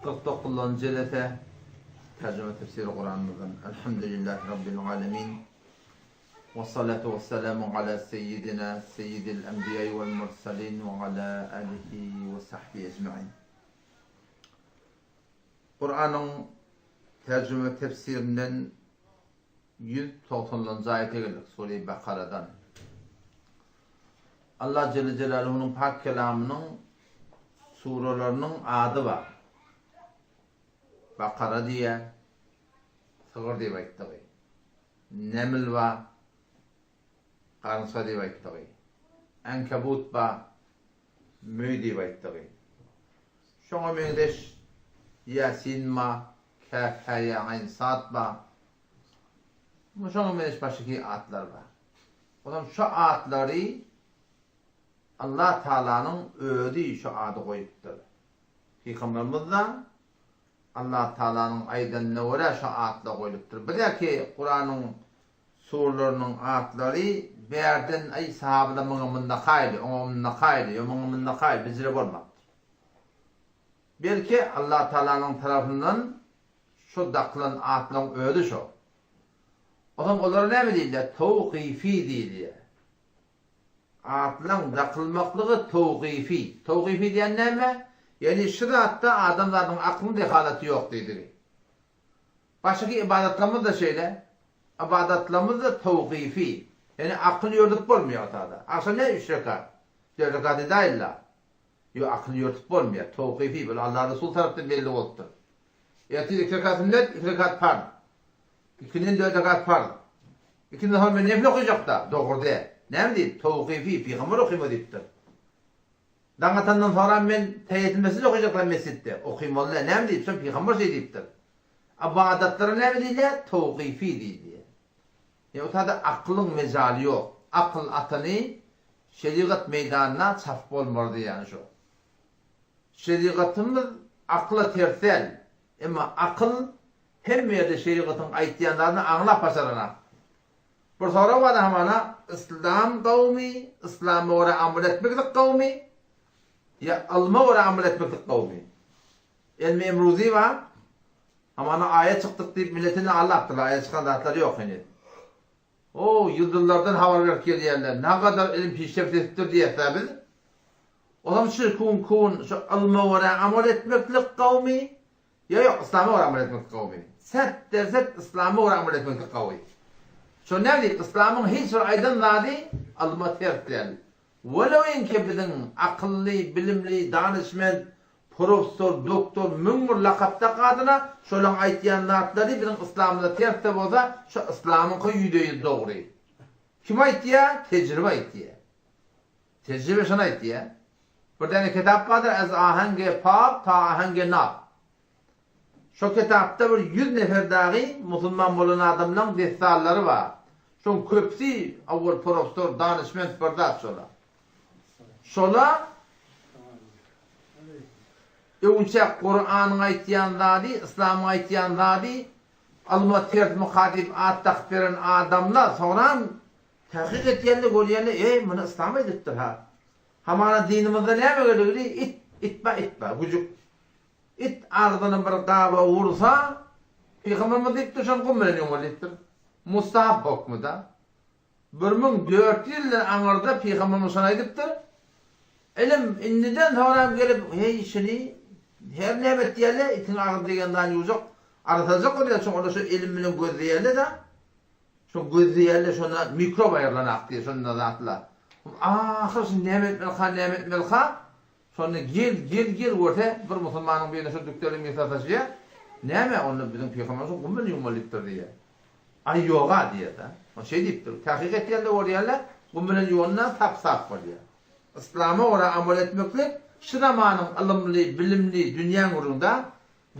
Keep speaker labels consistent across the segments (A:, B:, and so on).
A: 49-njy jelese terjime tefsiri Kuranymyzdan. Elhamdülillahi Rabbil alemin. Ve salatu ve selamu ala seyyidina seyyidil enbiya vel mursalin ve ala alihi ve sahbihi ecmain. Kuranyň terjime tefsirinden 190-njy aýata geldik, Sure-i Bakaradan. Allah Celle Celaluhunyň pak kelamynyň suralarynyň ady bar. Bakara diýýär, sygyr diýip aýtdygy. Neml bar, garynça diýip aýtdygy. Ankabut bar, möý diýip aýtdygy. Şoňa meňzeş Ýasin bar, Käf, Hä, Ýa, Aýn, Sad bar. Şoňa meňzeş başga atlar bar. Onam şu atlary Allah Taalanyň özi şu ady goýupdyr. Pygamberimiz-de Allah Taalanyň aýdanyna görä şu atlar goýlupdyr. Bizäki Kuranyň suralarynyň atlary bärden aý sahabalar muňa munda kaýyly, oňa munda kaýyly, ýa muňa munda kaýyly bizre bolmapdyr. Belki Allah Taalanyň tarapyndan şu dakylan atlaryň özi şo. Onsoň olara näme diýilýär? Towkyfy diýilýär. Atlaň dakylmaklygy towkyfy. Towkyfy diýen näme? Ýagny şu zatda adamzadyň aklynyň dehalaty ýok diýdigi. Başgaky ybadatlarymyz-da şeýle. Ybadatlarymyz-da towkyfy. Ýagny akyl ýördüp bolmaýar o tada. Agşam näme üç rekat? Dört rekat edäýeli-la. Ýok, akyl ýördüp bolmaýar. Towkyfy, bu Allah Resuly tarapdan belli bolupdyr. Ertir iki rekat sünnet, iki rekat parz. Ikinden dört rekat parz. Ikinden soň men nefil okajakda, dogry däl. Näme diýip? Towkyfy, pygamber okyma diýipdir. Daň atandan soňram men täheýýetül mesjid okajakda mesjitde, okymaly däl. Näme diýip? Şo pygamber şeý diýipdir. Ybadatlara näme diýilýär? Towkyfy diýilýär. Ýa o tada akylyň mejaly ýok. Akyl atany şerigat meýdanyna çapyp bolmaz diýýäni şo. Şerigatymyz akyla ters däl. Emma akyl Hemme ýerde şerigatyň aýtýan zadyny aňlap başaranak. Bir sorag bar hamana, yslam gawumy, yslama görä amal etmeklik gawumy ýa ylma görä amal etmeklik gawumy? Elmi emruzi bar, hamana aýa çykdyk diýip milletini aldapdyrlar, aýa çykan zatlary ýok heniz. O, ýyldyzlardan habar berip gelýärler, nagadar ilim pişreft edipdir diýýäs-dä biz. Olam şu kun-kun, şu ylma görä amal etmeklik gawumy Ýok ýok yslama görä amal etmeklik gowy. Set derset yslama görä amal etmeklik gowy. Şo näme diýip yslamyň hiç bir aýdan zady ylma ters däl. Welewinki biziň akylly, bilimli, danyşment, professor, doktor 1001 lakap dak adyna şolaň aýtýan zatlary biziň yslamymyza ters-de bolsa şo yslamyňky ýüzde ýüz dogry. Kim aýtýa? Tejribe aýtýa. Tejribe şony aýtýa. Bir däne kitap bardyr, Ez ahenge pap ta ahenge nap. Şo kitapda bir ýüz nefer dagy musulman bolan adamlaň dessanlary bar. Şoň köpüsi owal professor, danyşment bir zat şola. Şola öwünçäk Kuranyň aýtýan zady, yslamyň aýtýan zady ylma ters myka diýip at dakyp beren adamlar soňram tahkyk etýände görýände eý muny yslam aýdypdyr ha. Hamana dinimizde näme geregli it itba itba güjük it agzyny bir gaba ursa pygamberimiz diýipdir şony gum bilen ýuwmaly diýipdir mustahap hokmyda 1400 ýyldan aňyrda pygamberimiz şony aýdypdyr ilim indiden soňram gelip heý şuny her näme et diýerler itiň agzy degen zany ýuwjak arassaljak bolýar çünki olar şu ilim bilen gözleýärler-de Şo gözleýärler şonda mikrob aýrylanak diýýär şonda zatlar. Ahyr şuny näme etmelika näme etmelika şonda gel gel gel görse bir musulmanyň birine şo dükdeli misasaşýar. Näme onda biziň pygamberimiz şo gum bilen ýuwmaly diýipdir diýýär. Aý ýoga diýýär-de. O şeý diýipdir. Tahkyk etýärler görýärler gum bilen ýuwanda sap-sap bolýar. Yslama görä amal etmeklik şu zamanyň ylymly, bilimli dünýäň gürrüňde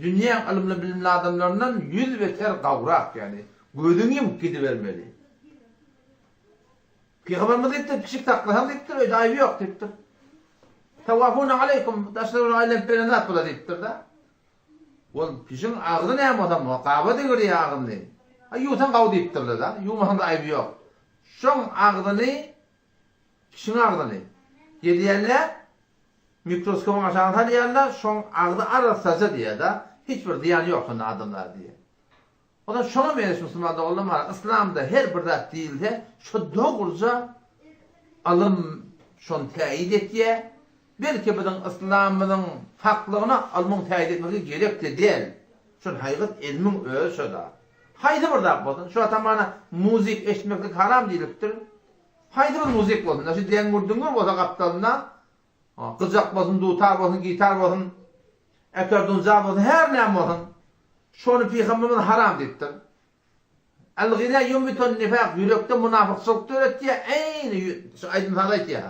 A: Dünýäň ylymly-bilimli adamlaryndan ýüz beter gowrak, ýagny gözüňi ýumup gidibermeli. Pygamberimiz diýipdir, pişik saklasaň diýipdir, öýde aýby ýok diýipdir. Tawafuna aleýkum, daşlar aýlanyp beren zat bolar diýipdir-de. Ol pişigiň agzy näme bolsa, gaba degirýär agzyny. A ýuwsaň gawy diýipdirler-de, ýuwmasaň-da aýby ýok. Şoň agzyny, pişigiň agzyny gelýärler. Mikroskopyň aşagyna salýarlar, şoň agzy arassaja diýýär-de, hiç bir zyýany ýok şonda adamzada diýýär. O zaman şoňa meňzeş musulman doganlar bar, yslamda her bir zat diýilse, şo dogruja ylym şony täýit etýär. Belki biziň yslamymyzyň haklygyna ylmyň täýit etmegi gerek-de däl. Şol haýgyt elmiň özi şo-da. Haýsy bir zat bolsun, şu atamana muzik eşitmeklik haram diýlipdir. Haýsy bir muzik bolsun, şu deňňür-düňňür bolsa gapdalynda, gyjak bolsun, dutar bolsun, gitar bolsun, ekerdunja bolsun, her näme bolsun, şony pygamberimiz haram diýipdir. El-gina ýunbitun nifak, ýürekde munafykçylyk döretýär, eýni şu aýdym-saz aýtýar.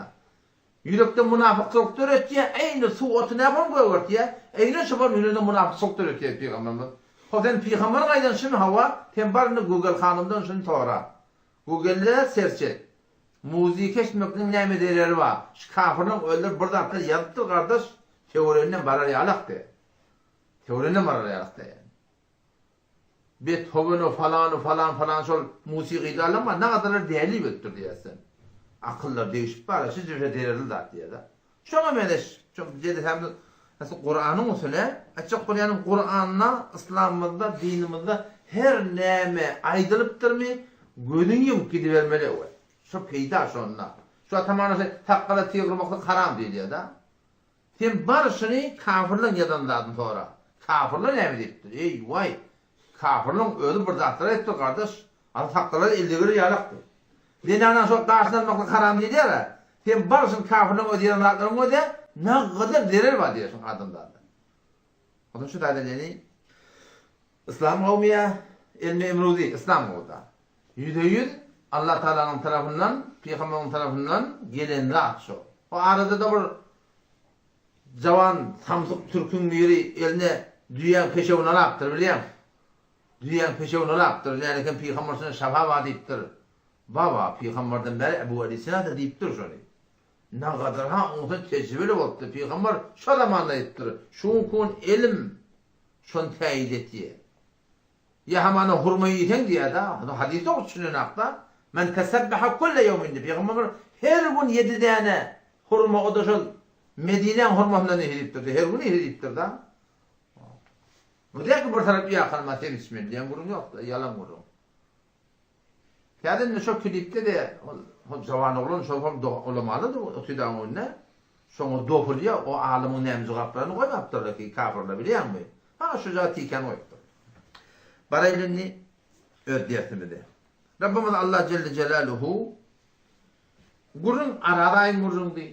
A: Ýürekde munafykçylyk döretýär, eýni suw oty nähon gögertýär, eýni şu bir ýüregde munafykçylyk döretýär pygamberimiz. Ho sen pygamberiň aýdan şumy hawa, sen bar indi Google hanymdan şuny sora. Google-de serç et. Muzyka eşitmekligiň näme zereri bar? Şu kafirleň özleri bir zatlar ýazypdyr gardaş, töwereginden barar ýalakdy. Töwereginden barar ýalakdy ýani. Bethoweno falany falan falan şol musigyda alama nagadarlar däli bolupdyr diýýär sen. Akyllar degişip bar, şu jübüse zererli zat diýýär-de. Şoňa meňzeş, şo jedesämiz asly Kuranyň usuly, aýtjak bolýanym Kuranda, yslamymyzda, dinimizde her näme aýdylypdyrmy, gözüňi ýumup gidibermeli we şo peýda şonda. Şu atamana şu sakgala tyg urmaklyk haram diýilýär-de. Sen bar şuny kafirleň ýazan zadyny sora. Kafirler näme diýipdir? Eý, waý! Kafirleň özi bir zatlar aýdypdyr, gardaş. Aly sakgallar elde bir ýalakdy. Zenanaň şol gaşyny almaklyk haram diýilýär-ä. Sen bar şuny kafirleň özi ýazan zatlaryň özi nagadyr zerer bar diýýär şuň adamzada. Onsoň şu taýdan ýani Yslam gowmy ýa elmi emruzi yslam gowda. Ýüze-ýüz Allah Tagalanyň tarapyndan, pygamberiň tarapyndan gelen zat şo. O arada-da bir jawan samsyk türküň biri eline düýäň peşewini alapdyr bilýäň. Düýäň peşewini alapdyr, nälekem pygamber şuna şafa bar diýipdir. Baba, pygamberden bäri Ebu Ali Sina-da diýipdir şony. Nagadar-ha onsoň tejribeli bolupdyr, pygamber şo zamanda aýdypdyr, şu günki gün elim şony täýit etýär. Ýa hamana hurma iýseň diýýär-de, hadys dogry düşünenakda, Men tesebbeha kulle ýewmin diýip, pygamber her gün ýedi däne hurma, o-da şol Medinäň hurmasyndan iýse diýipdir-de, her gün iýse diýipdir-de. Bu däki bir tarap ýakalma sen içmeli diýen gürrüň ýok-da, ýalan gürrüň. Täze indi şo klipde-de ol jawan oglan şol hem ulamalydy otydaň öňünde. Şoňa dopulýar, o alymyň näme jogaplaryny goýmapdyrlar ki, kafirler bilýäňmi? Ha şu jaý tiken goýupdyr. Baraýly indi öz dersimize. Rabbimiz Allah Celle Celaluhu gürrüň Araz aýyň gürrüňdi.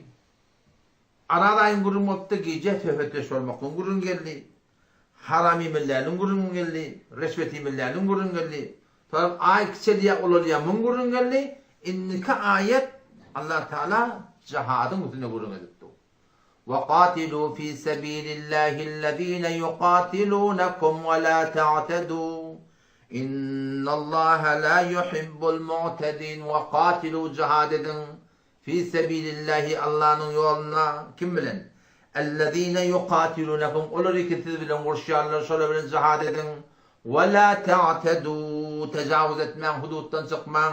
A: Araz aýyň gürrüň bolupdy, gije söhbetdeş bolmaklygyň gürrüň geldi. Haram iýmeliläniň gürrüňi geldi, reşwet iýmeliläniň gürrüňi geldi. Soňam aý kiçelýär, ulalýar, muň gürrüňi geldi. Indiki aýat Allah Taala jihadyň üstünde gürrüň edip dur. Waqatilu fi sabilillahillezine yuqatilunakum we la ta'tadu. Innallaha la yuhibbul mu'tadin. Waqatilu jihad ediň. Fi sebilillahi Allanyň ýolunda, kim bilen? Ellezine ýukatilunekum olar ki siz bilen uruşýarlar şolar bilen jihad ediň. We la ta'tedu tejawuz etmäň hudutdan çykmaň.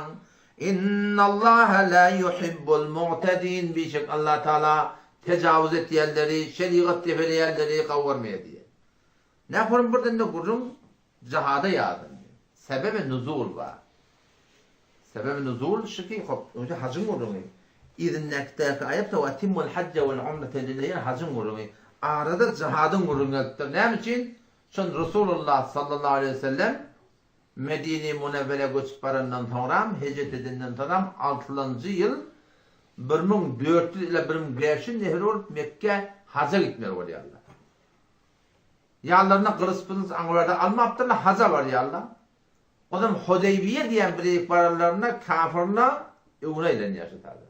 A: Innallaha la yuhibbul mu'tedin bişek Allah Taala tejawuz etýänleri, şerigat depeleýänleri gowurmaýar diýýär. Nähorun birden-de gürrüň Jihada ýazyldy. Sebebi nuzul bar. Sebebi nuzul şu ki, hop, öňde hajyň gürrüňi. Yzyndaky aýatda we atimmul hajja wal umrata lillah ýene hajyň gürrüňi. Arada jihadyň gürrüňi gelipdir. Näme üçin? Şon Resulullah sallallahu aleýhi we sellem Medine-i Munewwere göçüp barandan soňram, hijret edenden soňram altylanjy ýyl 1400 ila 1500 nefer bolup Mekgä haja gitmeli bolýarlar. Ýanlaryna gylyç-pylyç aňyrada almapdyrlar, haja barýarlar. Onam Hudeýbiýe diýen bir ýerik baranlarynda kafyrlar öwüne aýlanýar şu taýda.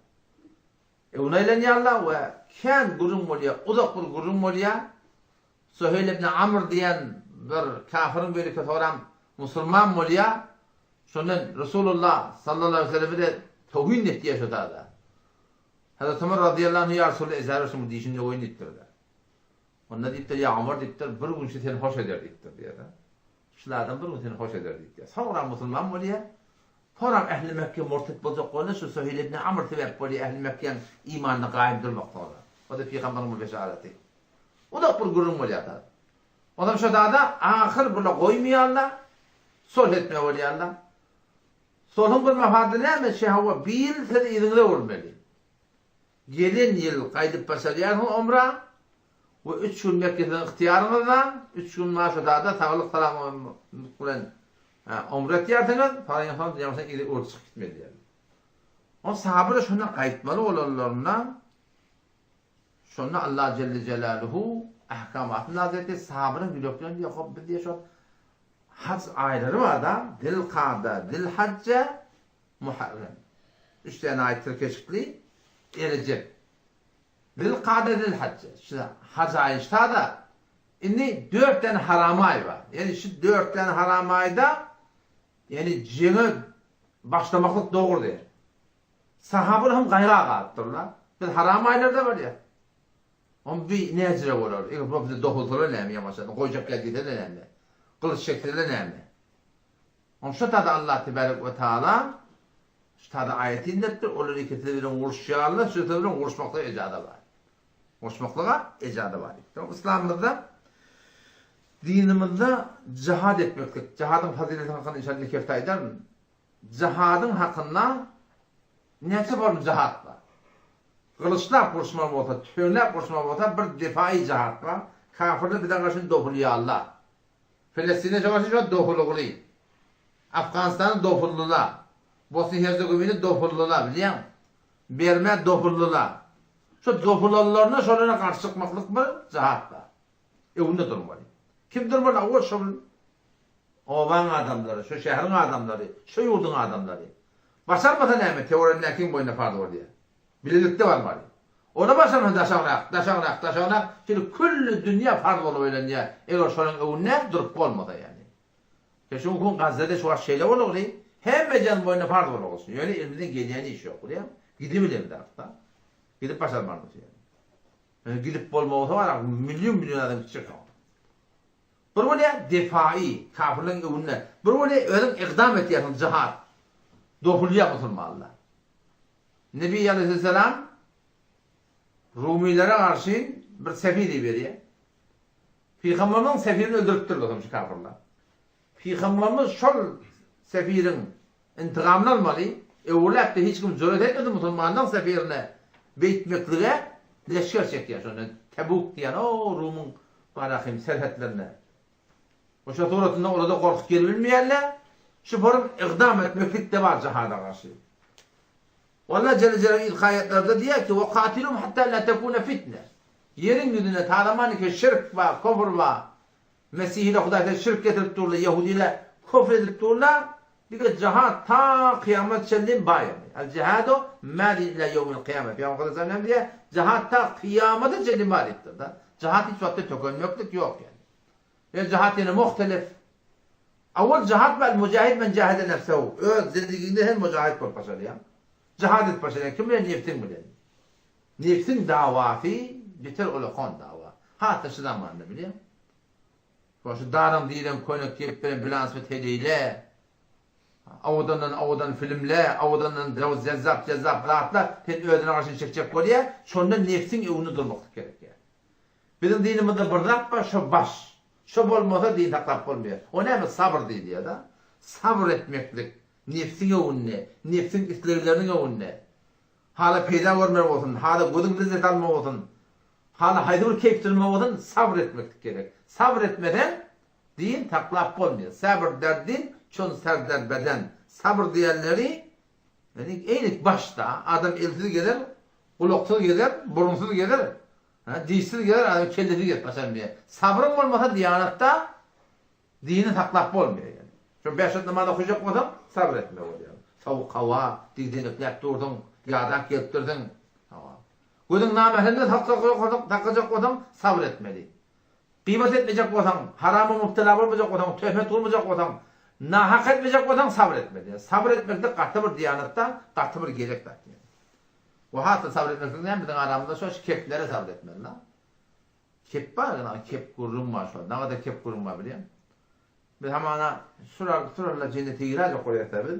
A: Öwüne aýlanýarlar we kän gürrüň bolýar, uzak bir gürrüň bolýar. Suheýl ibn Amr diýen bir kafyryň biriki soram musulman bolýar. Şondan Resulullah sallallahu aleýhi we selleme-de towhyn etýär şu taýda. Hazreti Omar razyýallahu anhu ýa Resulullah ejaza berseň bu dişini goýun diýipdir-de. Onda diýipdir, Ýa Omar diýipdir, bir gün şu seni hoş eder diýipdir diýýär-de. Şul adam bir gün seni hoş eder diýipdir. Soňra musulman bolýar. Soňram ähli Mekge murtet boljak bolanda şu Suheýl ibn Amr sebäp bolýar ähli Mekgäň imanyna gaýym durmaklygyna. O-da pygamberiň bir beşaraty. Uzak bir gürrüň bolýar-da. Onam şo zada ahyr bular goýmaýarlar, sulh etmeli bolýarlar. Sulhuň bir mafady näme, şehawa bir ýyl siz yzyňyza öwrülmeli. Gelen ýyl gaýdyp başarýarsyňyz omra we üç gün Mekge siziň ygtyýaryňyzda, üç gün ma şo zada saglyk salamlyk bilen omra etýärsiňiz, soň ýaňy yzy öwrüp çykyp gitmeli diýýärler. Oň sahabalar şondan gaýtmaly bolanlarynda Şonda Allah jelle jelaluhu ahkamatyny nazil etdi, sahabalaryň ýüreklerinde diýýär, hop biz diýýär şol haj aýlary bar-da, Zilkada, Zilhajje, Muharrem. Üç däne aý tirkeşikli, Erejep. Zilkada, Zilhajje. Şu haj aýy şda-da, indi dört däne haram aý bar. Ýagny şu dört däne haram aýda, ýagny jeňe başlamaklyk dogry däl. Sahabalar hem gaýra galypdyrlar. Biz haram aýlarda barýas. Onda bi näjire bolar? Eger bular bize dokulsalar näme ýamaşadan, goýjak gel diýseler näme? Gylyç çekseler näme? Onda şu tada Allah tebarek we taala şu tada aýat inderipdir, olar ikisi bilen uruşýarlar, şu bilen uruşmaklyga ejaza bar. Uruşmaklyga ejaza bar diýipdir. Yslamymyzda dinimizde jihad etmeklik, jihadyň fazileti hakynda inşallah indiki hepde aýdaryn. Jihadyň hakynda näçe form jihad bar? Gylyçlap uruşmaly bolsa, tüfeňläp uruşmaly bolsa bir difai jihad bar. Kafirler bize garşy dopulýarlar. Felestine şo garşy şo dopulugly. Afganistana dopuldylar. Bosniýa Herzegowina dopuldylar bilýäňmi? Bermä dopuldylar. Şo dopulanlaryna şolara garşy çykmaklyk bir jihad bar. Öňünde durmaly. Kim durmaly? Owal şol Obaň adamlary, şu şäheriň adamlary, şu ýurduň adamlary. Başarmasa näme, töweregindäkiň boýnuna parz bolýar. Bilelikde barmaly. O-da başarmasa daşagrak, daşagrak, daşagrak, şeýle külli dünýä parz bolup aýlanýar, eger şolaryň öňünde durup bolmasa ýagny. Ýa şu gün Gazzada şu wagt şeýle bolugly, hemme jan boýnuna parz bolugysyn. Ýöne elimizden gelýän iş ýok, bilýäňmi? Gidibilemzok-da. Gidip başarmarys ýagny. Ýöne gidip bolmasa bar, million-million adam gitjek soň. Bir bolýar defai, kafirleriň öňünde, bir bolýar özüň ygdam etýärsiň jihad. Dopulýar musulmanlar. Nebi aleýhisselam Rumilere garşy bir sefir iberýär. Pygamberimiziň sefirini öldüripdirler soň şu kafirler. Pygamberimiz şol sefiriň intigamyny almaly, öwürläp-de hiç kim jüret etmesin musulmanlaryň sefirine beýtmeklige leşger çekýär şonda Tebuk diýen o Rumyň Barahym serhetlerine. Oşa suratynda olarda gorkup gelibilmeýärler. Şu forum ygdam etmeklik-de bar jihada garşy. Alla jelle jelaluhu ilki aýatlarda diýýär ki, Ve katilum hatta la tekune fitne. Ýeriň ýüzünde talamanike şirk bar, kufr bar. Mesihiler Hudaýa şirk getirip durlar, ýehudiler kufr edip durlar. Diňe jihad ta kyýamat çenli bar ýagny. Al jihadu madin ila ýewmil kyýame. Pygamber sallallahu aleyhi ve sellem diýýär, jihad ta kyýamata çenli bar diýipdir-de. Jihad hiç wagtda tökenmeklik ýok ýagny. Ýöne jihad ýene muhtelif. Awwal jihad bal mujahid men jahede nefsehu. Öz zindigiňde sen mujahid bolup başarýaň. Jihad edip başarýaň. Kim bilen? Nefsiň bilen. Nefsiň dawasy beter ulakan dawa. Hat-da şu zamanda bilýäň. Şu daraň diýlen köne kep bilen bilansbet heleýle, owadandan owadan filmle, owadandan jezzap jezzap zatlar seni özüne garşy çekjek bolýar. Şonda nefsiň öňünde durmaklyk gerek ýa. Biziň dinimizde bir zat bar, şo baş. Şo bolmasa din saklap bolmaýar. O näme sabyr diýilýär-de. Sabyr etmeklik nefsiň öňünde, nefsiň islegleriniň öňünde. Hala peýda görmeli bolsun, hala gözüň lezzet almagy bolsun, hala haýsy bir keýp sürmek bolsun, sabyr etmeklik gerek. Sabyr etmeseň, din saklap bolmaýar. Sabr der din, çün ser der beden. Sabyr diýenleri, ýagny eýnik başda, adam elsiz gezer, gulaksyz gezer, burunsyz gezer, dişsiz gezer, adam kellesiz gezip başarmaýar. Sabryň bolmasa diýanatda Dini saklap bolmaýar ýöne. Şo bäş wagt namaz okajak bolsaň, sabyr etmeli bolýar. Sowuk howa, digdenekläp dursuň, ýadap gelipdirsiň. Hawa. Gözüň namähremden saklajak bolsaň, sabyr etmeli. Gybat etmejek bolsaň, harama mübtela bolmajak bolsaň, töhmet urmajak bolsaň, nahak etmejek bolsaň, sabyr etmeli. Sabyr etmeklik gaty bir diýanatda, gaty bir gerek zat. We has-da sabyr etmeklik näme biziň aramyzda şo keplere sabyr etmeli. Kep bar ýa kep gürrüň bar şol. Nagada kep gürrüň bar bilýäň. Biz hamana şular şularla jennete giräjek bolýarsa biz.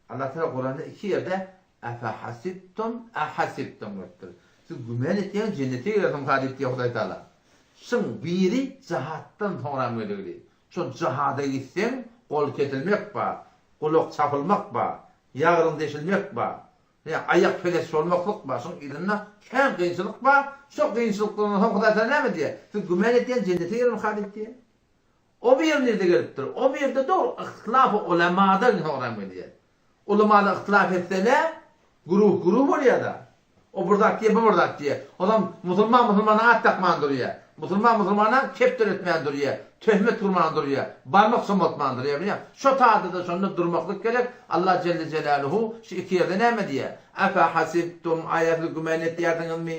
A: Allah Taala Kuranda iki ýerde Efe hasibtum e hasibtum diýipdir. Siz güman etýäňiz jennete girersiňiz-ha diýip diýýär Hudaý Taala. Şuň biri jahatdan soňram gelegli. Şo jahada gitseň gol kesilmek bar, gulak çapylmak bar, ýagryň deşilmek bar, ýa aýak peleç bolmaklyk bar. Şuň yzynda kän kynçylyk bar. Şo kynçylyklardan soň Hudaý Taala näme diýýär? Siz güman etýäňiz jennete girerin-ha diýip diýýär. O bir nirde gelipdir? O birde dogry yhtilaf-y ulemadan soňram gelýär. Ulamalar yhtilaf etsele, güruh-güruh bolýar-da. O bir zat diýýär, bu bir zat diýýär. Onsoň musulman musulmana at dakman durýar. Musulman musulmana kep döretmän durýar. Töhmet gurman durýar. Barmak somaltman durýar, bilýäňmi? Şo taýda-da şonda durmaklyk gerek. Allah jelle jelaluhu şu iki ýerde näme diýýär? Efe hasibtum, aýa siz güman etýärsiňizmi?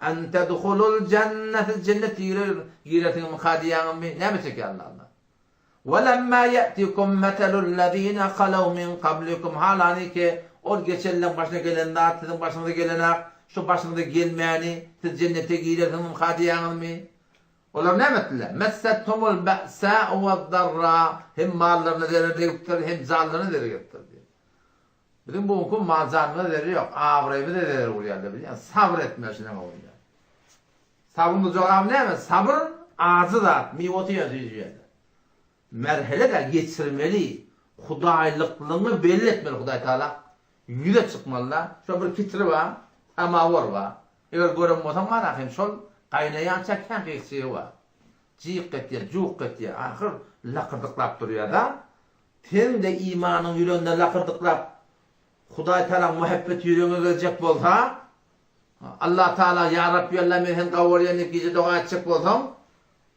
A: En tedhulul jenne, siz jennete girersiňizmika diýýäňizmi? Näme çekýär Allah Allah? Welemma ýe'tikum meselul-lezine halew min kablikum, halaniki ol geçenleň başyna gelen zat siziň başyňyza gelenak, şu başyňyza gelmäni siz jennete girersiňizmika diýýäňizmi? Olar näme etdiler? Messethumul be'sâ'u we'd-darrâ, hem mallaryna zerer degipdir, hem janlaryna zerer gelipdir diýýär. Biziň bu günki mal-janymyza zerer ýok, abraýymyza zerer urýarlar bilýäňmi? Sabyr etmeli şunuň bolýar. Sabryň jogaby näme? Sabyr ajy zat, miwesi ýöne süýji ýerde. Merhele-de geçirmeli, hudaýlyklygyňy belli etmeli Hudaý Tagala. Ýüze çykmaly-da. Şo bir kitri bar, samawar bar. Eger gören bolsaň bar ahym şol gaýnaýança kän gyýyk-çygy bar. Jyk etýär, juk etýär, ahyr lakyrdyklap durýar-da. Seň-de imanyň ýüregiňde lakyrdyklap Hudaý Tagalaň muhabbeti ýüregiňe geljek bolsa, Allah Tagala Ýa Rabbi Alla men seni gawarýan diýip gije doga etjek bolsaň,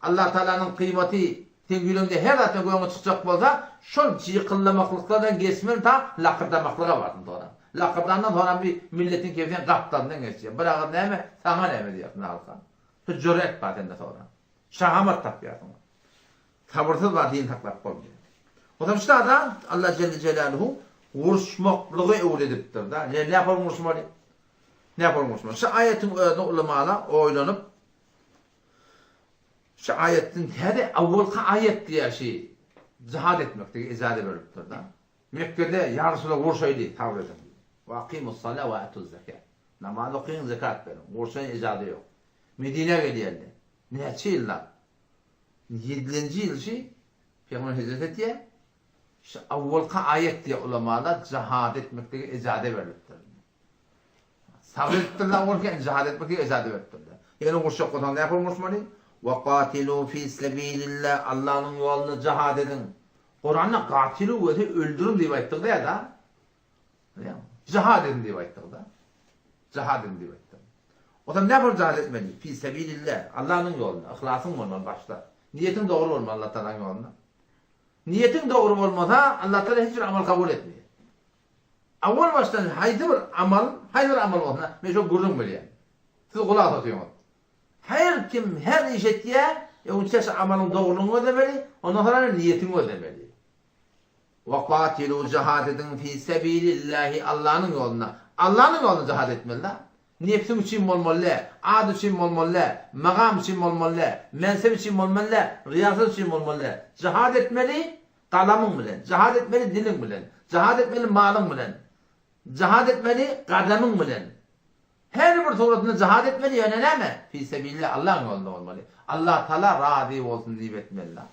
A: Allah Tagalanyň kyýmaty seň ýüregiňde her zatdan göňe çykjak bolsa, şol jykyllamaklyklardan geçmeli ta lakyrdamaklyga barsyn soňra. Lakyrdandan soňram bir milletiň kefi seň gapdalyndan geçýär. Bir agyz näme, saňa näme diýersiň halka. Şu jüret bar sende soňra. Şahamat tapýarsyň. Sabyrsyz bar din saklap bolmaýar. Onsoň şu zada Allah Jelle Jelaluhu uruşmaklygy öwredipdir-da. Ne nähili uruşmaly? Nähili uruşmaly? Şu aýatyň özüni ulamalar oýlanyp şu aýatdan täze awwalky aýat diýýär şu jihad etmeklige ijaza beripdir-da. Mekgede ýa Resulallah urşaýdy, sabyr ediň. Wa akymus-sala wa atuz-zekat. Namaz okyň, zekat beriň. Urşaýyn ijaza ýok. Medinä gelýärdi. Näçe ýyllap? Ýedilenji ýyl şi Pygamber hijret etýär. Şu awwalky aýat diýýär ulamalar jihad etmeklige ijaza berlipdir. Sabyr edipdirler awwalky ýa jihad etmeklige ijaza beripdirler. Ýöne uruşjak bolsaň nähili uruşmaly? Wa qatilu fi sabilillah Allanyň ýolunda jihad ediň. Kuranda qatilu wezi öldüriň diýip aýtdygy däl-de. Jihad ediň diýip aýtdygy-da. Jihad ediň diýip aýtdy. O zaman nähili jihad etmeli? Fi sebilillah, Allanyň ýolunda, yhlasyň bolmaly başda. Niýetiň dogry bolmaly Allah Taalanyň ýolunda. Niýetiň dogry bolmasa, Allah Taala hiç bir amal kabul etmeýär. Awal başdan haýsy bir amal, haýsy bir amal bolsun, men şo gürrüň berýän. Siz gulak asasyňyz. Her kim her iş etýär, öňçe şu amalyň dogrulygyny gözlemeli, ondan soňra niýetiňi gözlemeli. Wekatilu jihad ediň fi sebilillahi Allanyň ýolunda. Allanyň ýolunda jihad etmeli-da. Nebsiň üçin bolmaly däl, at üçin bolmaly däl, magam üçin bolmaly däl, mensep üçin bolmaly däl, ryýasat üçin bolmaly däl. Jihad etmeli galamyň bilen, jihad etmeli diliň bilen, jihad etmeli malyň bilen, jihad etmeli gadamyň bilen. Her bir suratynda jihad etmeli, ýöne näme? Fi sebilillah Allaň ýolunda bolmaly. Allatagala razy bolsun diýip etmeli-da.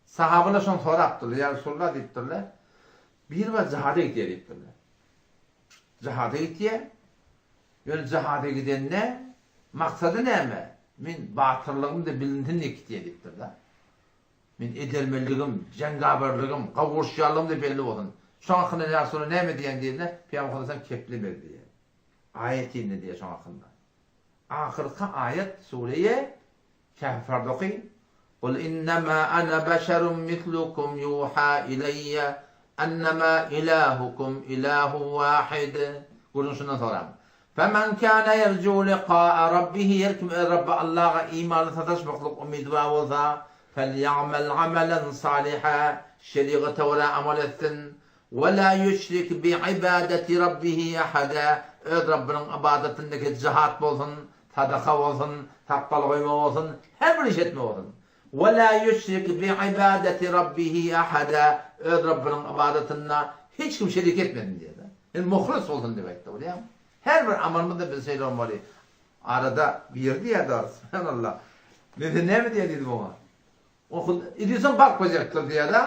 A: Sahabalar şony sorapdyrlar, Ýa Resulallah diýipdirler, biri bar jihada gidýär diýipdirler. Jihada gidýär. Ýöne jihada gidende maksady näme? Men batyrlygym-da bilinsin diýip gidýär diýipdir-de. Men edermenligim, jengawerligim, gowurşýanlygym-da belli bolsun. Şoň hakynda ýa Resulallah näme diýýäň diýende, Pygamber sallallahu aleyhi ve sellem keplemedi diýýär. Aýat indi diýýär şoň hakynda. Ahyrky aýat sureýe Kehferde oky, Kul innema ana beşerun mislukum ýuha ileýýe ennema ilahukum ilahun wahid. Gürrüň şundan soram. Femen kâne ýerjû liqâe rabbihi her kim öz Rabby Allaha imanly sataşmaklyk umydy bar bolsa, felýa'mel amelen saliha şerigata görä amal etsin. Ve lâ ýüşrik bi'ibâdeti rabbihi ahada öz Rabbynyň ybadatynda jihat bolsun, Sadaka bolsun, sakgal goýma bolsun, her bir iş etme bolsun. Ve lâ ýüşrik bi'ibâdeti rabbihi ahada öz Rabbynyň ybadatynda hiç kim şerik etmesin diýýär. Indi muhlis bolsun diýip aýtdy, bilýäňmi? Her bir amalymyzda biz şeýle bolmaly. Arada biri diýýär-de, subhanallah. Men sen näme diýýän diýdim oňa. O Edison bark bejeripdir diýýär-de.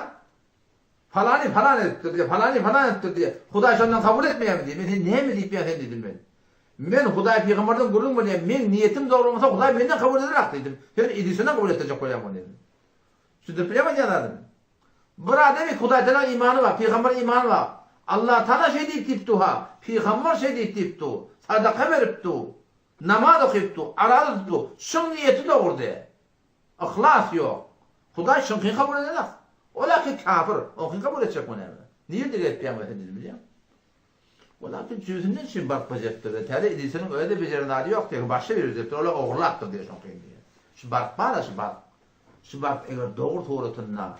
A: Falany falan edipdir diýýär, falany falan edipdir diýýär. Hudaý şondan kabul etmeýärmi diýýär. Men sen näme diýip ýa sen diýdim men. Men Hudaý pygamberden gürrüň berýän, meň niýetim dogry bolmasa Hudaý menden kabul ederak diýdim. Sen Edisondan kabul etdirjek bolýaň ony diýdim. Düşündirip bilýäňmi aýdýan zadymy? Bir adam ki Hudaý Tagala imany bar, pygambere imany bar. Allah Tagala şeý diýip diýip du ha, pygamber şeý diýip diýip du, sadaka berip du, namaz okyp du, araza tutup du. Şuň niýeti dogry däl. Yhlas ýok. Hudaý şuňkyny kabul edenak. Ol-a ki kafir, oňkyny kabul etjek bu näme? Nirde gezip ýaňy sen diýdim bilýäňmi? Ol-a ki jübüsinden üçin baryp bejeripdir. Täze Edisonyň özi-de bejeren zady ýok diýýär, başga biri bejeripdir, ol-a ogurlapdyr diýýär şoňkyny diýýär. Şu bark bar-a şu bark. Şu bark eger dogry suratynda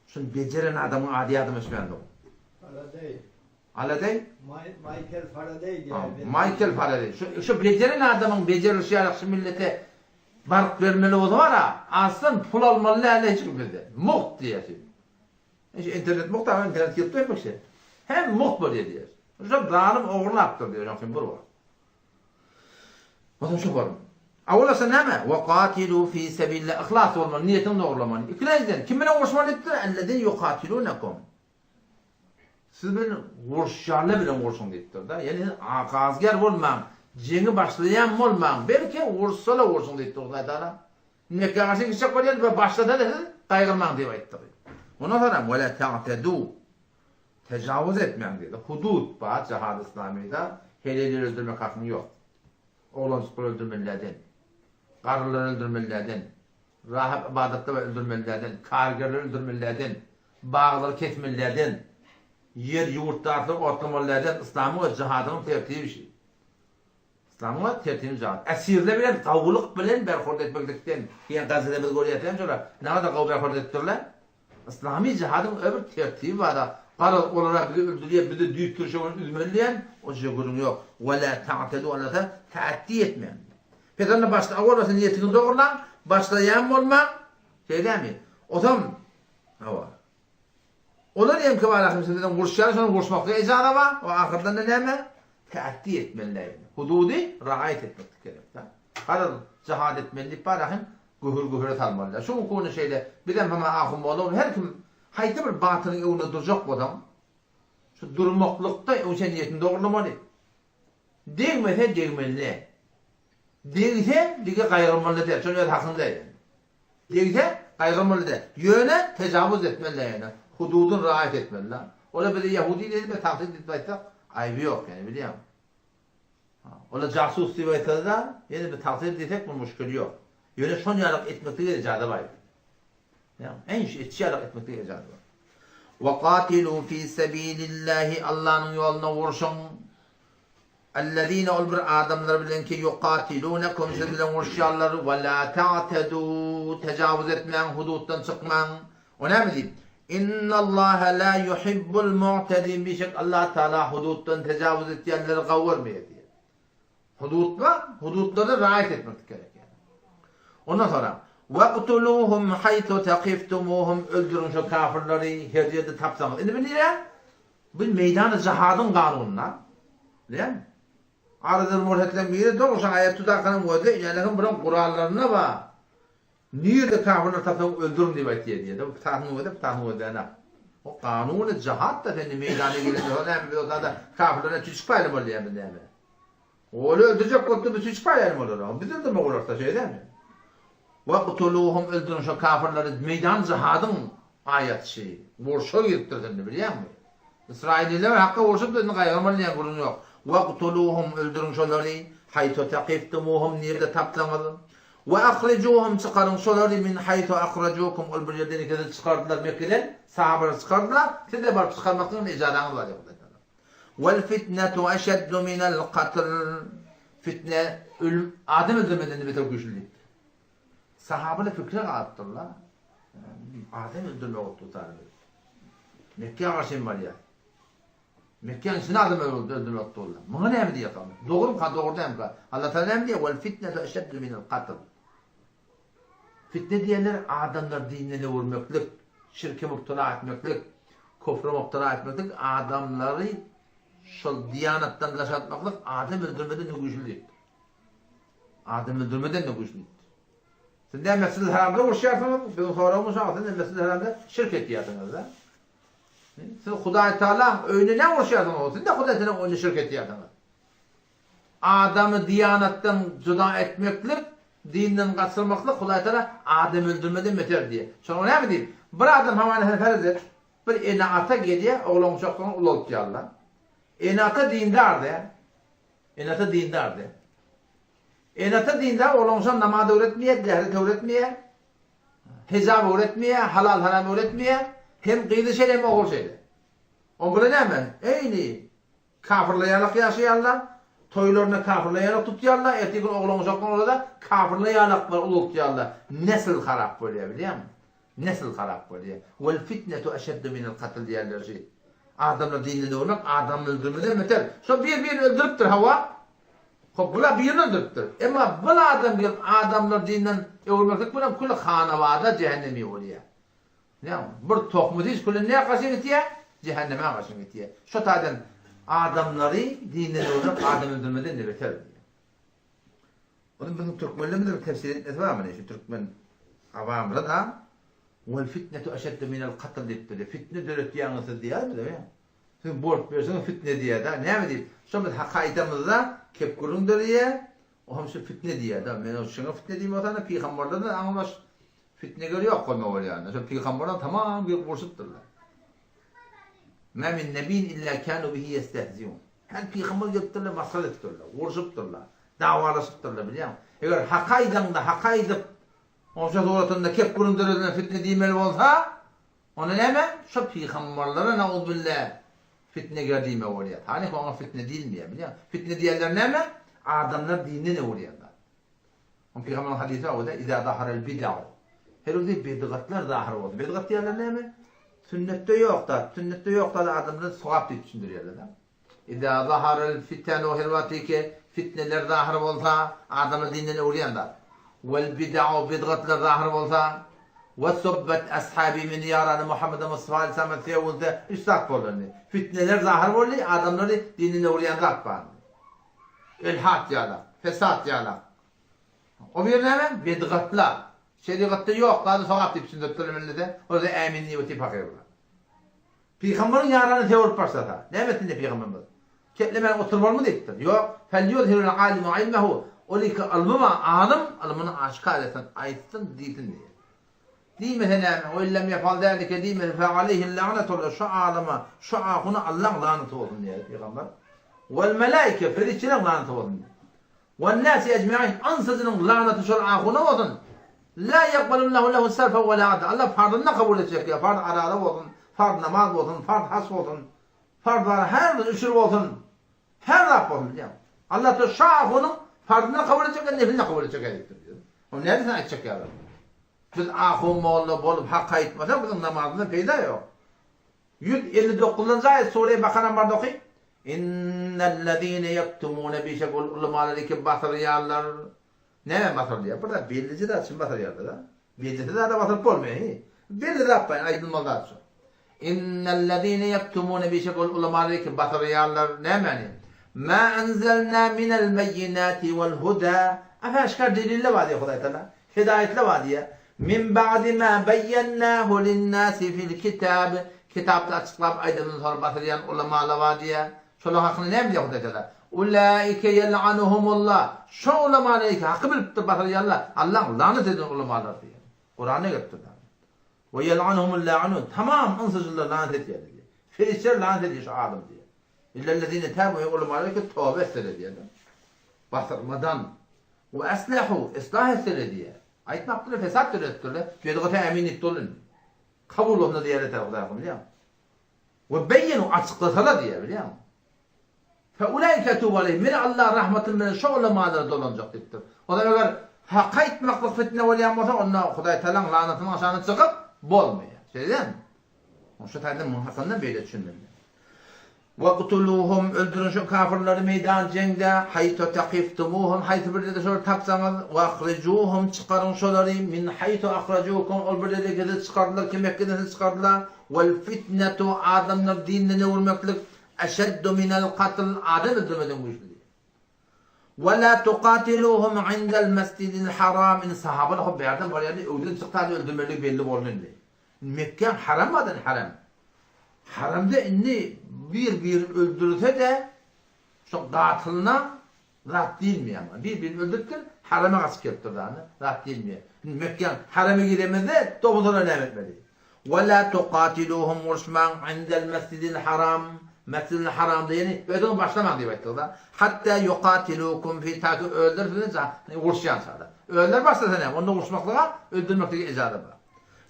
A: şuny bejeren adamyň ady ýadyma düşmändir.
B: Faradeý.
A: Aladeý?
B: Maýkel Faradeý diýýär.
A: Maýkel Faradeý. Şu şu bejeren adamyň bejerilişi ýaly şu millete bark bermeli bolsa bar-a, aslan pul almaly däl hiç kim bizden. Mugt diýýär şu. Şu internet mugt aga internet gelip durmyş. Hem mugt bolýar diýýär. Şu zalym ogurlapdyr diýýär, şoň üçin bir wagt. Onsoň şu form. Awalasa näme? Wa qatilu fi sabilillah yhlas bolmaly, niýetiňi dogrulamaly. Ikilenjiden, kim bilen uruşmaly diýipdir? Ellezine yuqatilunakum. Siz bilen uruşýanlar bilen urşuň diýipdir-de. Ýagny siz gazgär bolmaň, jeňi başlaýan bolmaň, belki uruşsalar urşuň diýipdir Hudaý Tagala. Mekgä garşy gitjek bolýar we başlasa-da siz gaýgyrmaň diýip aýtdy. Ondan soňra we la ta'tadu. Tejawuz etmäň diýdi. Hudud bar jihad islamyda, heleýleri öldürmek hakyň ýok. Oglanjyklary öldürmeli däl. Garrylary öldürmeli däl. Rahyp ybadatda we öldürmeli däl. Kargerleri öldürmeli däl. Baglary kesmeli däl. Ýer ýurt zatlary otlamaly däl. Yslamyň we jihadyň tertibi şi. Yslamyň we tertibi jihad. Esirler bilen gowulyk bilen berhurd etmeklikden diýen gazede biz görýäs hem şolar. Näme gowy berhurd edipdirler? Yslamy jihadyň ö bir tertibi bar-a. Garaz, olar-a bizi öldürýär, biz-de düýp dürşegini üzmeli diýen, o jüre gürrüň ýok. Ve lâ ta'tedû Allata ta'addi etmäň. Pes onda başda owal başda niýetiňizi dogurlaň, başlaýan bolmaň, şeýdämi? Osam, hawa. Olar hem ki bar ahim siz bilen uruşýar, şony uruşmaklyga ejaza bar, o ahyrdan-da näme? Ta'addi etmeli däl. Hududy raýat etmeklik gerek-dä. Garaz, jihad etmeli diýip bar ahim, Göhür-göhüre salmaly däl. Şu ukuny şeýle bizem hama ahun boldugyny her kim haýsy bir batylyň öňünde durjak bolsaň, şu durmaklykda öň sen niýetiňi dogrulamaly. Degmese degmeli däl. Degse dige gaýgyrmaly däl. Şol öz hakyň däl. Degse gaýgyrmaly däl. Ýöne tejawuz etmeli däl ýöne. Hududyny raýat etmeli däl. Olar bize ýahudi diýdi, biz tagsyr diýip aýtsak, aýby ýok ýani bilýäňmi? Ola jasus diýip aýtsa-da, ýene bir tagsyr diýsek, bu muşkil ýok. Ýöne şon ýalyk etmeklige ijaza bar. Ýa, äň şu etçi ýalyk etmeklige ijaza bar. Wa qatilu fi sabilillahi Allanyň ýolunda urşuň. Allazina ol bir adamlar bilen ki yuqatilunakum siz bilen uruşýarlar we la ta'tadu tejawuz etmäň, hudutdan çykmaň. O näme diýip? Innallaha la yuhibbul mu'tedin bişek Allah Taala hudutdan tejawuz etýänleri gawy görmeýär diýýär. Hudut bar, hudutlara raýat etmek gerek ýa. Ondan soňra waqtuluhum haythu taqiftumuhum öldüriň şo kafirleri her ýerde tapsaňyz. Indi bu nirä? Bu meýdany jihadyň kanunyna. Bilýäňmi? Aradan murhetleriň biri dogry şo aýat tudakanyň özi, ýöne hem bunuň gurallarynda bar. Nirede kafirleri tapsaň öldüriň diýip aýtýar diýýär-de. Bu pitasyň özi, pitasyň özi däl-ä. O kanuny jahat-da sen indi meýdana gelende soň näme biz o zada kafirlerden tüýs paýly bolýarmy näme? Ol öldürjek bolup dur biz tüýs paýlaýly bolarys. Biz öldürmek bolarys-da şeýle dälmi? Waqtuluhum öldüriň şo kafirleri meýdan jahadyň aýatçy. Urşa giripdir indi bilýäňmi? Ysraýylylar hakka urşup indi gaýgyrmaly diýen gürrüň ýok. Waqtuluhum öldüriň şolary haýtu taqiftumuhum nirede tapsaňyz. We ahrijuhum çykaryň şolary min haýsu ahrajukum ol bir ýerden ikisi çykardylar Mekgeden sahabalary çykardylar siz-de baryp çykarmaklygyň ejazaňyz bar diýip Hudaý Tagala. Wel fitnetu eşeddu minel katl fitne ölüm adam öldürmeden-de beter güýçli diýipdir. Sahabalar pikire galypdyrlar. Adam öldürmek otdy Mekgä garşy hem barýar. Mekgäniň içinde adam öldürmek otdy. Muňa näme diýýär? Dogrumyka, dogry dälmika? Allah Taala näme diýýär? Wal fitnetu eşeddu minel katl. Fitne diýenler adamlary dinden öwürmeklik, şirke mübtela etmeklik, kufra mübtela etmeklik adamlary. Şol diýanatdan daş atmaklyk adam öldürmeden-de güýçli diýipdir. Adam öldürmeden-de güýçli diýipdir. Siz näme Mesjidil Haramda uruşýarsyňyz? Biziň soragymyz şo, siz Mesjidil Haramda şirk etýärsiňiz-de. Siz Hudaý Tagalaň öýünde näme uruşýarsyňyz? Siz-de Hudaý Tagalaň öýünde şirk etýärsiňiz. Adamy diýanatdan juda etmeklik, dinden gaçyrmaklyk Hudaý Tagala adam öldürmeden beter diýýär. Şoňa näme diýip? Bir adam hamana sen ferz et, bir ene-ata gelýär, oglan-uşaklaryny ulaltýarlar. Ene-ata dindar-da. Ene-ata dindar-da. Ene-ata dindar oglan-uşagyna namaz öwretmeýär, dähret öwretmeýär, hijap öwretmeýär, halal-haram öwretmeýär. Hem gyzy şeýle, hem ogul şeýle. Oň bile näme? Eýni kafirler ýalak ýaşaýarlar, toýlaryny kafirler ýalak tutýarlar, ertir gün oglan-uşaklar bolsa-da kafirler ýalak bir ulaltýarlar. Nesil harap bolýar, bilýäňmi? Nesil harap bolýar. Wel fitnetu eşeddu minel katl diýýärler şi. Adamlar dinden öwürmek adam öldürmeden beter. Şo bir-birini öldüripdir hawa. Hop bular birini öldüripdir. Emma bul adam gelip adamlar dinden öwürmeklik bilen küli hanabada jähennemi bolýar. Näme? Bir tohmy hiç küli näme gaşyn gitýär? Jähenneme gaşyn gitýär. Şo taýdan adamlary dinden öwürmek adam öldürmeden de beter diýýär. Ony biziň türkmenlerimiz bir tefsir etmesi bar muny, şu türkmen awamyza da Wal fitnetu eşeddu minel katl diýipdir. Fitne döretýäňiz siz diýýär bize. Siz bolup berseňiz fitne diýýär-de. Näme diýip? Şo biz haka aýdamyzda kep gürrüň döreýär. O hem şu fitne diýýär-de. Men ol şuňa fitne diýmek bolsa, pygamberlerden aňyrbaş fitneger ýok bolma bolýar. Şo pygamberler tamam gelip urşupdyrlar. Ma min nebiýin illa kanu bihi ýestehziun. Her pygamber gelipdirler, masgara edipdirler, urşupdyrlar, dawalaşypdyrlar, bilýäňmi? Eger haky aýdaňda, haky aýdyp, onça suratynda kep gürrüň döredilen fitne diýmeli bolsa, onda näme? Şo pygamberlere nauzubilla fitneger diýmek bolýar. Taryh oňa fitne diýilmeýär, bilýäňmi? Fitne diýenler näme? Adamlar dinden öwürýärler. Oň pygamberiň hadysy bar o-da, Iza zaharal bid'u. Her bir diýip bidgatlar zahyr bolsa. Bidgat diýenler näme? Sünnetde ýok zat. Sünnetde ýok zady adamlar sogap diýip düşündirýärler-de. Iza zaharal fitanu her wagtyky fitneler zahyr bolsa, adamlar dinden öwürýän zat. Wal bid'u bidgatlar zahyr bolsa, we subbet ashabi meni ýarany Muhammede Mustafa aleyhissalama sögülse, üç zat boldy indi. Fitneler zahyr boldy, adamlary dinden öwürýän zat bar. Elhat ýalak, fesat ýalak. O bir näme? Bedgatlar. Şerigatda ýok zady sogap diýip düşündiripdirler millete. Olar-da ämin diýip otyr pahyrlar. Pygamberiň ýarany sögülip başlasa, näme etsin diýip pygamberimiz? Keplemän oturmalymy diýipdir. Ýok. Felýuzhirul alimu ilmehu. Ol iki ylmy bar, alym ylmyny aşgär etsin, aýtsyn, diýsin diýýär. Diýmese näme? We illem ýefal zälike diýmese fe aleýhil la'netullah şu alyma, şu ahuna Allaň lanaty bolsun diýýär pygamber. Wel melaike perişdeleriň lanaty bolsun diýýär. Wen nasi ejmain ynsyjynyň lanaty şol ahuna bolsun. La ýekbalullahu lehu sarfa we la adla. Allah farzyny da kabul etjek ýa farz araza bolsun, farz namaz bolsun, farz haç bolsun, farz bar her bir üşür bolsun. Her zat bolsun bilýäňmi? Allah da şu ahunyň farzyny da kabul etjek, nefilini de kabul etjek diýipdir. Ony nädip sen aýtjak ýaly? Biz ahun molla bolup hak aýtmasak biziň namazymyzdan peýda ýok. 159-njy aýat sure Bakara barda oky. Innellezine ýektumune bişek ol ulamalar iki basyrýarlar. Näme basyrylýar? Bir zat bellije zat üçin basyrýarlar-da. Bellisiz zada basyryp bolmaýar hi. Belli zat bar, aýdylmaly zat şu. Innellezine ýektumune bişek ol ulamalar ki basyrýarlar nämäni? Ma enzelna minel beýinati wal huda. Aşgar deliller bar diýýär Hudaý Taala. Hidaýetler bar diýýär. Min ba'di ma beýennahu linnasi fil kitab. Kitapda açyklap aýdandan soňra basyrýan ulamalar bar diýýär. Şolar hakynda näme diýýär Hudaý Taala? Ulaike ýel'anuhumullah. Şo ulamalar ki haky bilipdir basyrýanlar, Allaň lanat eden ulamalar diýýär. Kuranda gelipdir. We ýel'anuhumul la'inun. Tamam ynsyjylar lanat edýär diýýär. Perişdeler lanat edýär şu alymy diýýär. Illellezine tabu ulamalar ki toba etseler diýýär. Basyrmadan we aslahu islah etseler diýýär. Aýtmapdyrlar, fesat döredipdirler. Bedgata ämin diýip durlar indi. Kabul bolsun diýýärler Hudaý bilýäňmi? We beýýenu açyklasalar diýýär bilýäňmi? Fe ulaike etubu aleýhim, Men Alla rahmatym bilen şo ulamalara dolanjak diýipdir. O zaman eger hak aýtmaklyk fitne bolýan bolsa, onda Hudaý Tagalaň lanatynyň aşagyna çykyp bolmaýar. Şeýle dälmi? Şu taýdan munuň hakynda beýle düşünmeli. Waqtuluhum öldüriň şu kafirleri meýdan jeňde, haýtu taqiftumuhum haýsy bir ýerde şolary tapsaňyz, wahrijuhum çykaryň şolary min haýtu ahrajukum ol bir ýerde sizi çykardylar ki Mekgeden sizi çykardylar, wal fitnetu adamlary dinden öwürmeklik. Eşeddu minel katl adam öldürmeden güýçli diýýär. Ve la tuqatiluhum indel mescidil haram indi sahabalar hop bärden barýardy öwden çyksa öldürmeligi belli boldy indi. Mekgäň haram adyny haram. Haramda indi bir birini öldürse-de şo gatylyna zat diýilmeýär. Bir birini öldüripdir, harama gaçyp gelipdir dany, zat diýilmeýär. Indi Mekgäň harama giremizde dogrudan näme etmeli? Ve la tuqatiluhum uruşmaň indel mescidil haram Mescidil haramda ýeni özüňiz başlamaň diýip aýtdyk-da. Hatta yuqatilukum fi ta ki özleri sizinçe uruşýança-da. Özleri başlasa näme? Onda uruşmaklyga, öldürmeklige ijaza bar.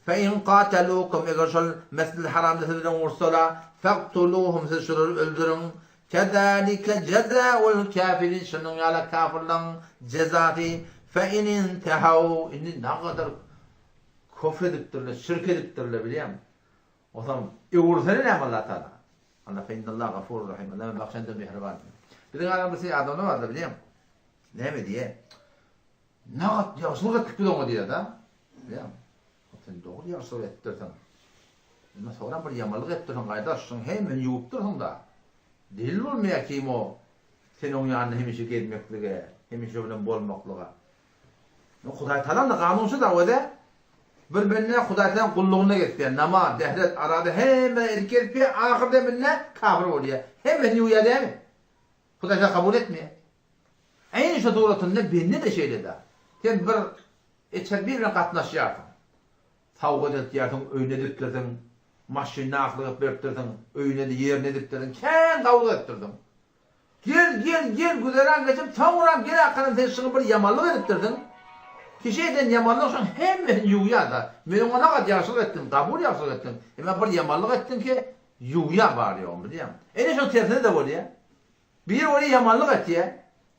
A: Fe in qatalukum eger şol Mescidil haramda siz bilen uruşsalar, faqtuluhum siz şolary öldüriň. Kezalike jezaul kafirin şunuň ýaly kafirlaryň jezasy. Fe in intehaw indi nagadar Küfr edipdirler, şirk edipdirler bilýäňmi? Onsoň öwürsene näme Allah Taala? Allah fe innallaha gafurur rahim. Allah bagşanda mähriban. Biziň aramyzda şeý adamlar bardyr bilýäňmi? Näme diýýär? Nagat ýagşylyk etdik biz oňa diýýär-de. Bilýäňmi? Sen dogry ýagşylyk etdirsiň. Indi soňra bir ýamanlyk etdirsiň gaýdaş, şuň hemmesini ýuwupdyrsyň-da. Delil bolmaýar kim o sen oň ýanynda hemişe gezmeklige, hemişe bilen bolmaklyga. Hudaý Tagala kanunçy da özi. Bir bende Hudaý Tagalaň gullugynda gezipýär. Namaz, dehret, arada hemme edip gezipýär. Ahyr deminde kafir bolýar. Hemmesini ýuwýar dämi? Hudaý Tagala kabul etmeýär. Eýni şu suratynda bende-de şeýle-de. Sen bir içer bir bilen gatnaşýarsyň. Sawgat etýärsiň, öýüne edipdirsiň, maşynyna aklyk edip beripdirsiň, öýüne-de ýerine edipdirsiň, kän gawulyk edipdirsiň. Gel, gel, gel, güzeran geçip, soňram gel arkadan sen şuňa bir ýamanlyk edipdirsiň. Kişi eden ýamanlyk şoň hemmesini ýuwýar-da. Men oňa nagat ýagşylyk etdim, kabul ýagşylyk etdim. Emma bir ýamanlyk etdiň ki, ýuwýar bary-ýogyny, bilýäňmi? Ene şoň tersine-de bolýar. Biri bolýar ýamanlyk etýär.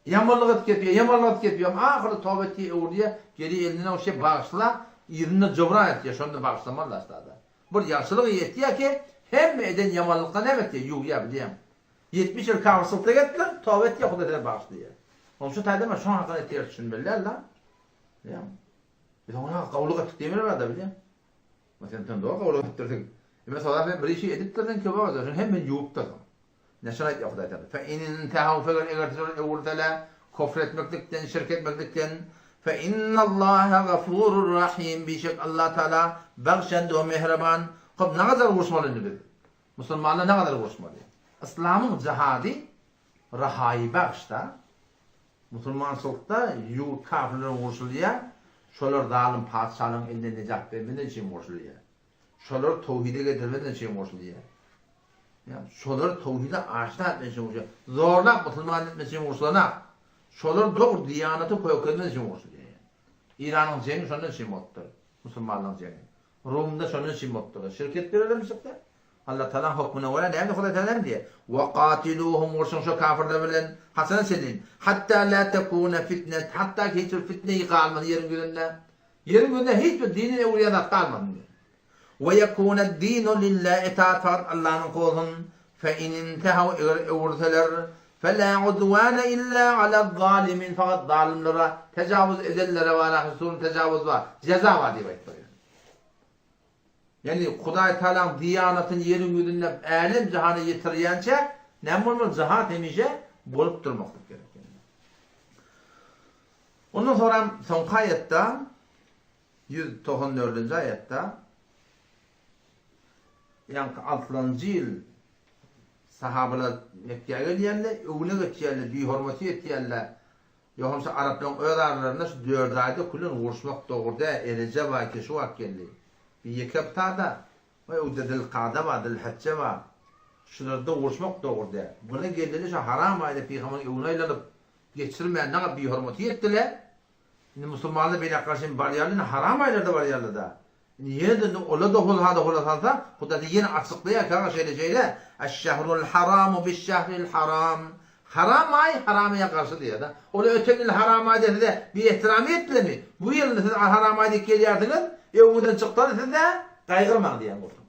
A: Ýamanlyk edip gepýär, ýamanlyk edip gepýär. Ahyry toba etýär, öwrülýär, gelýär elinden o şey bagyşla, yzynda jybran etýär, şonda bagyşlamaly asla-da. Bir ýagşylyk etýär ki, hemme eden ýamanlykdan näme etýär, ýuwýar, bilýäňmi? 70 ýyl kafyrçylykda gezdiler, toba etýär, Hudaý seni bagyşlaýar. Onuň şu taýda men şoň hakynda ters düşünmeli däl-de. Bilýäňmi? Biz oňa gowulyk etdik diýmeli barda, bilýäňmi? Ma sen sen dogry gowulyk etdirdiň. Emma soňra sen bir işi edipdirsiň ki, baba, şony hemme ýuwupdyrsyň. Ne şony aýtýar Hudaý Taala. Fe in intahu feger eger siz ony öwürseler, kufr etmeklikden, şirk etmeklikden, fe innallaha gafurur rahim. Bişek Allah Taala bagşandy we mähriban. Hop, nagadar uruşmaly indi biz? Musulmanlar ne gadar uruşmaly? Yslamyň jihady rahaýy-bagşda. Musulmançylykda ýurt kafirler urşulýar, şolar zalym patyşalaryň elinden nejat bermeden üçin urşulýar. Şolary towhide getirmeden üçin urşulýar. Ýa şolary towhide aşna etmek üçin urşulýar. Zorlap musulman etmek üçin urşulanak. Şolary dogry diýanata kökezmek üçin urşulýar. Iranyň jeňi şondan üçin bolupdyr. Musulmanlaryň jeňi. Rumda şondan üçin bolupdyr. Şirk edip ýörermişik-de. Allah Tagalaň hökmüne görä näme Hudaý Tagala näme diýýär? Wa qatiluhum urşuň şo kafirler bilen haçana çenli? Hatta la tekune fitne hatda hiç bir fitne galmasyn ýeriň ýüzünde. Ýeriň ýüzünde hiç bir dini öwürýän zat galmasyn diýýär. Wa yekune dinu lillah itaat fakat Allanyňky bolsun. Fe in intahaw eger öwürseler fe la udwana illa ala zalimin fakat zalymlara tejawuz edenlere bar ahir tejawuz bar jeza bar diýip aýtdyr. Ýagny Hudaý Tagalaň diýanatyny ýeriň ýüzünde älem-jahana ýetirýänçä näme bolmaly? Jihad hemişe bolup durmaklyk gerek. Ondan soňra soňky aýatda 194-nji aýatda ýaňky altynjy ýyl sahabalar Mekgä gelýärler, öwüne geçýärler, bihormaty ýetýärler. Ýogsam şu araplaryň öz aralarynda şu dört aýda külen uruşmak dogry däl, Erejep aýy ki şu wagt geldi. Bir ýeke hepdada, we öwde Zilkada bar, Zilhijje bar. Şularda uruşmak dogry däl. Buna geldile şu haram aýda pygamberiň öwüne aýlanyp, geçirmän nagat bihormaty ýetdile. Indi musulmanlar beýläk garşy barýarlar, indi haram aýlarda barýarlar-da. Indi ýene-de indi ola-da hol-ha-da hola salsa, Hudaý ýene açyklaýar, kaga şeýle-şeýle, Eş-şehrul haramu biş-şehril haram. Haram aý haram aýa garşy diýýär-de. Ola öten ýyl haram aýda size biehtiramy etdilermi? Bu ýyl siz haram aý diýip gelýärsiňiz, öňüňizden çyksa-da siz-de gaýgyrmaň diýýän bolsun.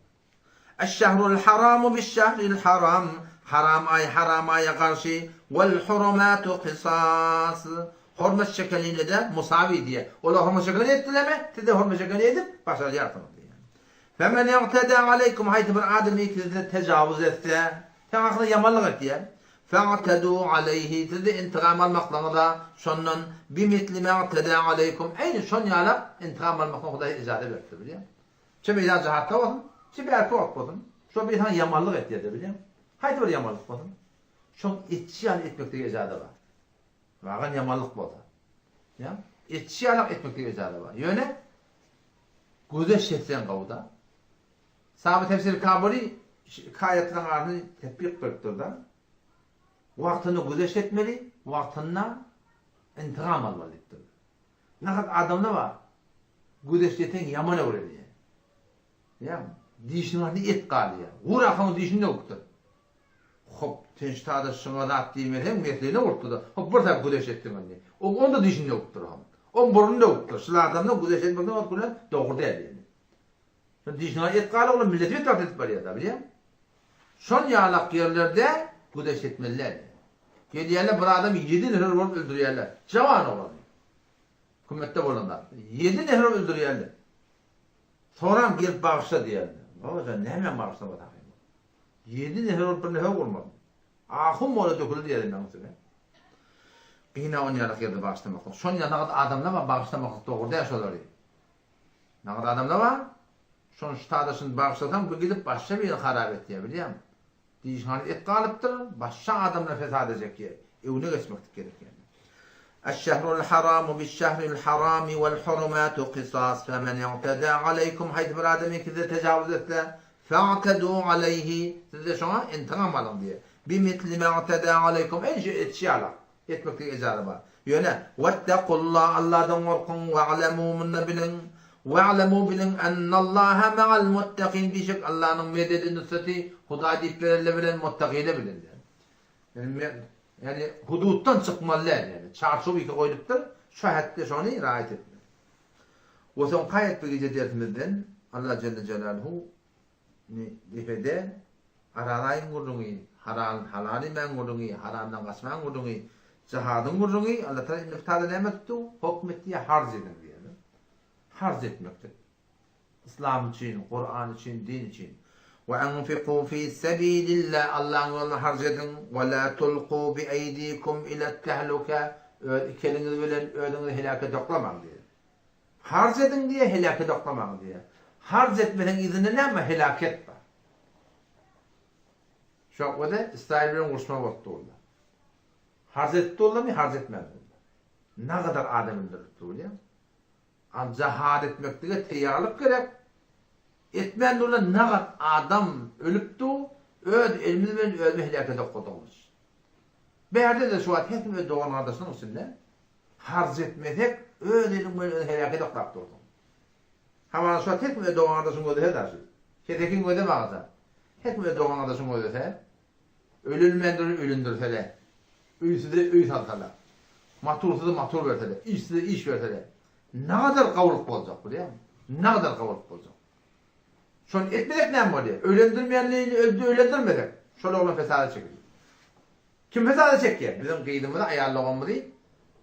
A: Eş-şehrul haramu biş-şehril haram, haram aý haram aýa garşy, wel-hurumatu kysas, hormat çekenine-de musawi diýýär. Olar hormat çekeni etdilermi, siz-de hormat çekeni edip başarýarsyňyz diýýär. Femen i'teda aleýkum, haýsy bir adam size tejawuz etse, Seň hakyňda ýamanlyk etýär. Fa'tedû aleýhi, siz-de intigam almaklygyňyza şondan bimisli ma'tedâ aleýkum, eýni şon ýalak intigam almaklygyňa Hudaý ijaza beripdir, bilýäňmi? Çe meýdan jahatda bolsun, çe bärki wagt bolsun, şo biri saňa ýamanlyk etýär-de, bilýäňmi? Haýsy bir ýamanlyk bolsun, şoň etişi ýaly etmeklige ijaza bar. Wagan ýamanlyk bolsa. Bilýäňmi? Etişi ýalak etmeklige ijaza bar. Ýöne gözeş etseň gowy-da. Saby tefsir Kabuly hikaýatlaryň arasyny tetbik beripdir-de. Wagtynda güzeşt etmeli, wagtynda intigam almaly diýipdir. Nahat adamlar bar, güzeşt etseň ýaman öwrenýär. Ýa, dişiniň arasynda et galýar. Gurakaň dişini döwüpdir. Hop, sen şu tada şuňa zat diýmeseň, meslene urupdyr-da. Hop, bir zat güzeşt etdiň indi. O onda dişini döwüpdir. Oň burnuny döwüpdir. Şul adamlar güzeşt etmekden wagt bilen dogry däl diýen. Şol dişine et galy oglan milleti betbagt edip barýar-da, bilýäňmi? Şol ýalak ýerlerde güzeşt etmeli däl. Gelýärler bir adamy ýedi nefer bolup öldürýärler. Jawan oglany. Hökümetde bolan zat. Ýedi nefer bolup öldürýärler. Soram gelip bagyşla diýýärler. Babajan nämäň bagyşlamagy takyk? Ýedi nefer bolup bir nefer urmaly. Ahun mola döküldi diýýärler meň üstüme. Gyna on ýalak ýerde bagyşlamaklyk. Şol ýalak adamlar bar bagyşlamaklyk dogry däl şolary. Nagt adamda bar. Şony şu sadaşyny bagyşlasaň bu gidip başga birini harap etýär bilýäňmi? Dişiňe et galypdyr, başga adamlar fesat ejek ýer. Öňüne geçmeklik gerek ýaly. Eş-şehrul haramu biş-şehril harami wal hurumatu kysas femen i'tada aleýkum haýsy bir adam size tejawuz etse fa'tadu aleýhi siz-de şoňa intigam alyň diýýär. Bimisli ma'tada aleýkum eýni şu etişi ýaly. Etmeklige ejaza bar. Ýöne, Wettekulla, Alladan gorkuň, we'lemû, munda biliň, we'lemû, biliň, ennallaha ma'al muttakin, bişek Allanyň mededi, nusreti, Hudaý diýip berenler bilen, muttakiler bilendir. Ýagny, ýagny hudutdan çykmaly däl, ýagny çarçuwa iki goýlupdyr, şu hetde şony raýat etmeli. We soňky aýat bu gije dersimizden Allah jelle jelaluhu Indi depede Araraýyň gürrüňi, haral, halal iýmäň gürrüňi, haramdan gaçmaň gürrüňi, jihadyň gürrüňi, Allatagala indi bu taýda näme tutdy? Hokm etdi ýa harç ediň diýýär. Harç etmeklik. Yslam üçin, Kuran üçin, din üçin. Wa anfiku fi sabilillah Allahyň ýolunda harç ediň. Wa la tulku bi eýdikum ila tehluka öz iki eliňiz bilen özüňizi heläke doklamaň diýýär. Harç ediň diýýär, heläket oklamaň diýýär. Harç etmeseň yzynda näme bar? Heläket bar. Şu wagtda Ysraýyl bilen uruşma bolup durdy. Harç edip durlarmy, harç etmän durlar. Nagadar adam öldürilip durýar. Al jahad etmeklige teýýarlyk gerek. Etmän durlar nagat adam ölüp dur, öz elimiz bilen özümizi heläkete okladygymyz. Bärde-de şu wagt her kim öz dogan-gardaşynyň içinde Harç etmesek, öz eliň bilen özüňi heläke oklap dursuň. Hamana şu wagt her kim öz dogan-gardaşyny gözlese daşy. Kesekiň gözem agaja. Her kim öz dogan-gardaşyny gözlese, ölülmän duran ölündirsele, öýsüze öý salsalar, matursyza matur berseler, işsize iş berseler, nagadar gowulyk boljak bilýäňmi? Nagadar gowulyk boljak. Şony etmesek näme bolýar? Öýlendirmeýänini öýlendirmesek, şol oglan fesada çekilýär. Kim fesada çekýär? Biziň gyzymyzy, aýal doganymyzy,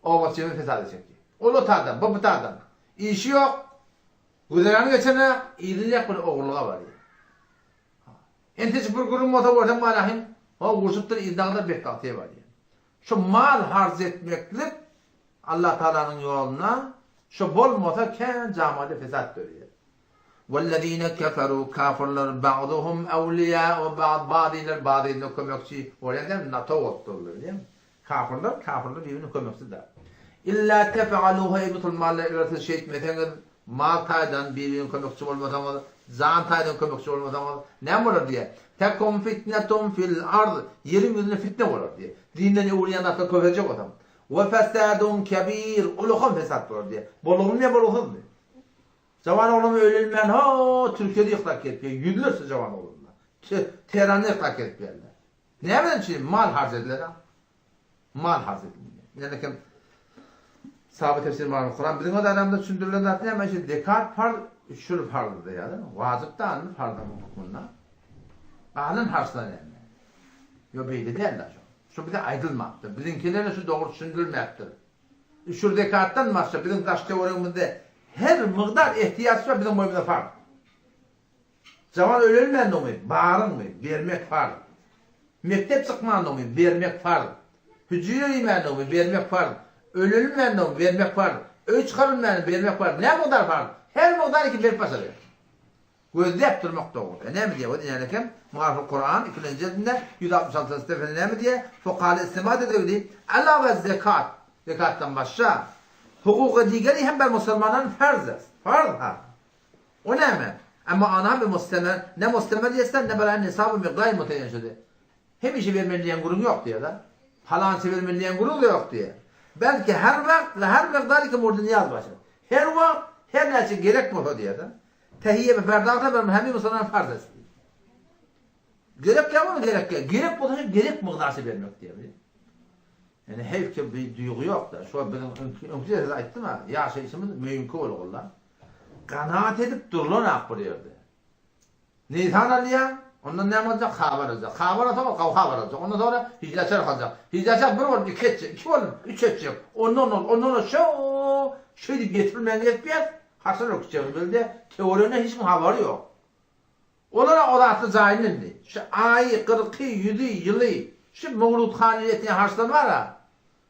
A: obaçymyzy fesada çekýär. Ol o tadan, bu bu tadan. Işi ýok. Güzerany geçenok, yzyny ýak bir ogurlyga barýar. Entejik bir gürrüň bolsa görseň malahym, ho urşupdyr yzdagylar betbagtyýa barýar. Şu mal harç etmeklik Allah Tagalanyň ýoluna şu bolmasa kän jamada fesat dörýär. Wellezine keferu kafyrlar ba'duhum ewliýa'u ba'd bazylar bazyna kömekçi bolýar däl NATO bolup durlar bilýäňmi? Kafyrlar kafyrlar bir-birine kömekçi däl. Illa tef'aluhu eý musulmanlar eger siz şeýtmeseňiz mal taýdan bir-birine kömekçi bolmasaňyz jan taýdan kömekçi bolmasaňyz näme bolar diýýär. Tekum fitnetun fil ard ýeriň ýüzünde fitne bolar diýýär. Dinden öwrülýän zatlar köpeljek bolsa. We fesadun kebir uly fesat bolar diýýär. Bolgumy ýa bolgusyzmy? Jawan oglan öýlenmän ho Türkiýede yklap gelip ýör, ýüzlerçe jawan oglanlar. Tehranda yklap gelip ýörler. Nämeden üçin? Mal harç edilen-a. Mal harç edilýär. Ýöne kim Sahabe tefsir Magrul Kuran biziň öz aramyzda düşündirilen zat näme? Şu zekat farz, üç ýyl farzdyr ýa-da wajyp da alny farzyň hukmunda. Galan harçlar näme? Ýok beýle däl-de şu. Şu bize aýdylmapdyr. Biziňkilere şu dogry düşündirilmäpdir. Üşür zekatdan başga biziň daş-töweregimizde her mygdar ehtiýaç bar biziň boýnumyza farz. Jawan ölelmändigimi, baryňmy, bermek farz. Mekdep çykmandygymy, bermek farz. Hüjre girmändigimi, bermek farz. Ölülmändigimi, bermek farz. Öý çykarylmändigimi, bermek farz. Näme mukdar farz? Her mukdar iki berip başarýar. Gözläp durmak dogry. E näme diýýär? O diýýän eken, Maariful Kuran, ikilenji jildinde, 166-njy sefesinde näme diýýär? Fukaly istimad edildi. Alawe zekat, zekatdan başga, hukuky digeri hem ber musulmanlaryň farz. Farz ha. O näme? Emma ana bir mustemel, ne mustemel ýetsen, ne beraý nisaby mikdary mutaýýan şudy. Hemişe bermeli diýen gürrüň ýok diýýär-de. Palança bermeli diýen gürrüň-de ýok diýýär. Belki her wagt we her mikdary ki murdy niýaz başar. Her wagt, her näçe gerek bolsa diýýär-de. Tehiýe we perdagta ber hemme musulman farz etsin. Gerek ýa bolmasa gerek ýa. Gerek bolsa şu gerek mukdarça bermek diýýär. Ýani heýf ki bir duýgy ýok-da. Şo biziň öňki sözde aýtdym-a, ýaşaýşymyz möýüňki bolgul-da. Ganaat edip durlan-ak bir ýerde. Nisan alýaň, ondan näme boljak? Habar aljak. Habar alsaň ol gowy habar aljak. Ondan soňra hijaçar aljak. Hijaçar bir bolup iki etjek, iki bolup üç etjek. Ondan ol, ondan ol şo şeýdip ýetilmän gelip ýaz. Haçan ökütjegini bildi. Töwereginde hiç kim habary ýok. Olara o zatly jaýyny indi. Şu aýy, gyrky, ýüzi, ýyly, şu Mowlud hanyň etýän harçlary bar-a.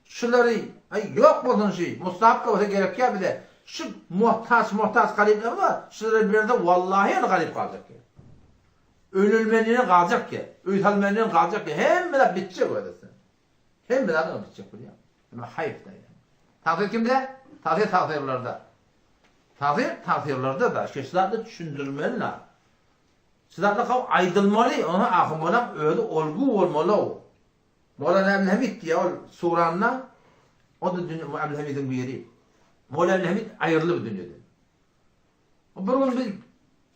A: Şulary, aý, ýok bolsun şy, mustahap bolsa gerekýä bize. Şu muhtaç, muhtaç garyplar bar, şulara berse wallahy ýöne garyp galjak ýa. Ölülmenine galjak ýa, öý salmenine galjak ýa, hemme zat bitjek özesi. Hemme zat oňa bitjek bolýar. Emma haýyp-da ýa. Tagsyr kimde? Tagsyr tagsyrlarda. Tagsyr tagsyrlarda-da. Şu zatly düşündirmeli-la. Şu zatly haw aýdylmaly, oňa ahun bolan özi olgu bolmaly-ow. Mowlana Abdülhamid diýýär ol suranda, o-da dünýe Abdülhamidiň biri. Mowlana Abdülhamid aýryldy bu dünýeden. Bir gün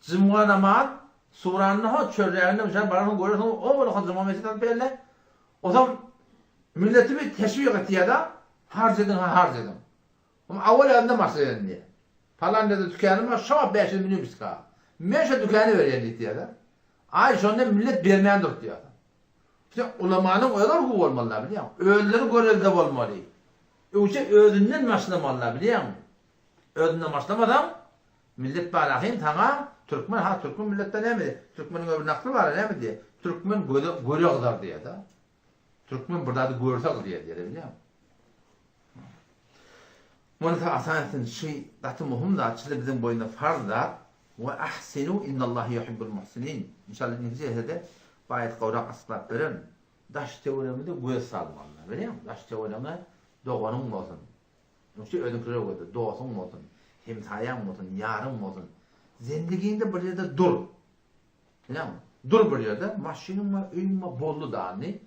A: biz jumga namaz suranda ho çörräginde müşär bararsyň görersiň o bolaka jumga mesjit alyp berle. Osam milleti bir teşwik etýär-de, harç ediň ha harç ediň. Oňa awal ýazynda maşyl eden diýýär. Palan ýerde dükanym bar, şo wagt 500 million biska. Men şo dükany berýän diýýär-de. Aý şonda millet bermän durup diýýär. İşte ulamanyň özi urgy bolmaly-da bilýäňmi? Özleri görelde bolmaly. Öwçe özünden başlamaly-da bilýäňmi? Özünden başlamasaň, millet bar ahyn saňa türkmen ha türkmen milletde näme diýýär? Türkmeniň öbür nakly bar näme diýýär? Türkmen göze göre gyzar diýýär-de. Türkmen bir zady görse gyzýar diýýär bilýäňmi? Muny asan etsin, şu gaty muhum zat, şu biziň boýunda farz zat. We ahsinu innallaha yuhibbul muhsinin. Inşallah indiki jelsede bu aýaty gowrak açyklap bererin. Daş töweregimize göz salmaly. Bilýäňmi? Daş töweregiňe doganyň bolsun. Şu özüňkilere gözle, dostuň bolsun, hemsaýaň bolsun, ýaryň bolsun. Zendigiňde bir ýerde dur. Bilýäňmi? Dur bir ýerde, maşynyň bar, öýüň bar, boldy da indi.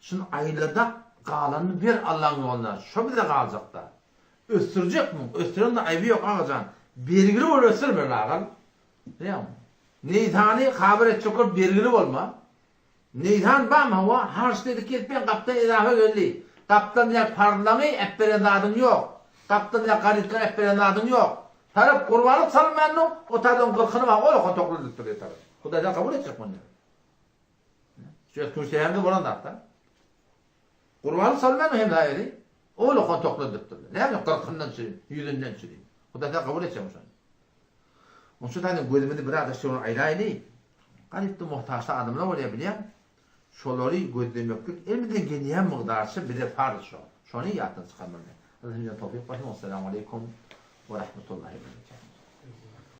A: Şuny aýlada galanyny ber Allaň ýoluna, şo bize galjakda. Ösdürjekmiň, ösdüreňde aýby ýok agajan, bergili bol ösdürme lagal. Bilýäňmi? Neýsany habar etjek bolup bergili bolma. Neýsan barmy hawa, harç dedik gelipmen gapdan edafa geldi. Gapdan ýa parzlaňy äpberen zadyň ýok. Gapdan ýa garyplar äpberen zadyň ýok. Tarap gurbanlyk salynmändoň, o taýdan gyrkyny bar, ol oka tokladypdyr diýip tarap. Hudaýjan kabul etjek muny. Şu kürseýände bolan zatda. Gurbanlyk salynmändoň hem zaýaly, ol oka tokladypdyr. Näme gyrkyndan çüri, ýüzünden çüri. Hudaýjan kabul etjek şony. Onuň üçin taýdan gözümizi biraz daş-töwerege aýlaýly. Garypdy muhtaçly adamlar bolýar bilýäň. Şolary gözlemeklik elimizden gelýän mygdarça bize farz şo. Şony ýatdan çykarmaly. Allah hemmämize towfyk bersin. Wessalamu aleýkum we rahmetullahi we berekatuh.